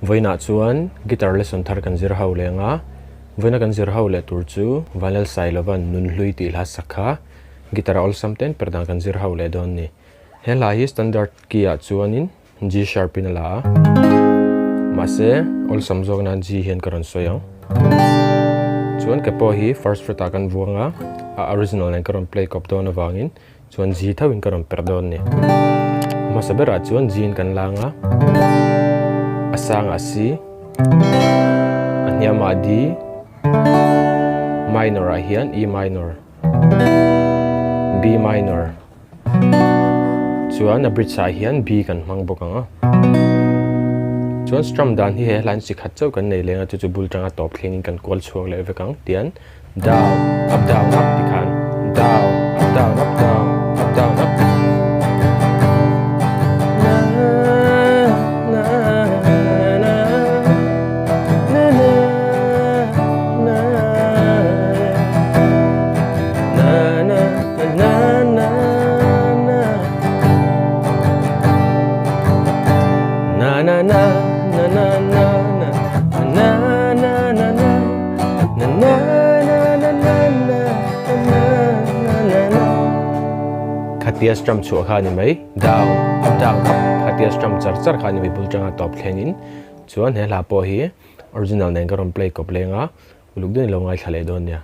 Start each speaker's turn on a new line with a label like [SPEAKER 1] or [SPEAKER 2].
[SPEAKER 1] Vawiinah chuan guitar lesson thar kan zir ho leh ang a, vawiina kan zir ho leh tur chu Vanlal Sailova'n Nunhlui tih hla sak kha guitar a awlsam ten per dan kan zir ho leh dawn a ni. He hla hi standard key ah chuanin G sharp in a la a, mahse awlsam zawk nan G hian ka rawn sawi ang. Chuan ke pawh hi first fret ah kan vuang a, a original nen ka rawn play kawp dawn avangin chuan G tho in ka rawn perh dawn a ni. A hmasa berah chuan G in kan lang a, a sangah C, a hniamah D, minor ah hian E minor, B minor. Chuan a bridge ah hian B kan hmang bawk ang a. Chuan strum dan hi he hlain chi khat chauh kan nei leng a, chu chu bul tanga tawp thlengin kan kual chhuak leh vek ang tian down up down up tikhan down up down up down up down up. Khatia strum chhuah kha a ni mai, down, up down up, khatia strum char char kha a ni mai bul tanga tawp thlengin chuan he hla pawh hi original nen ka rawn play kawp leng a, uluk deuhin lo ngaithla leh dawn nia.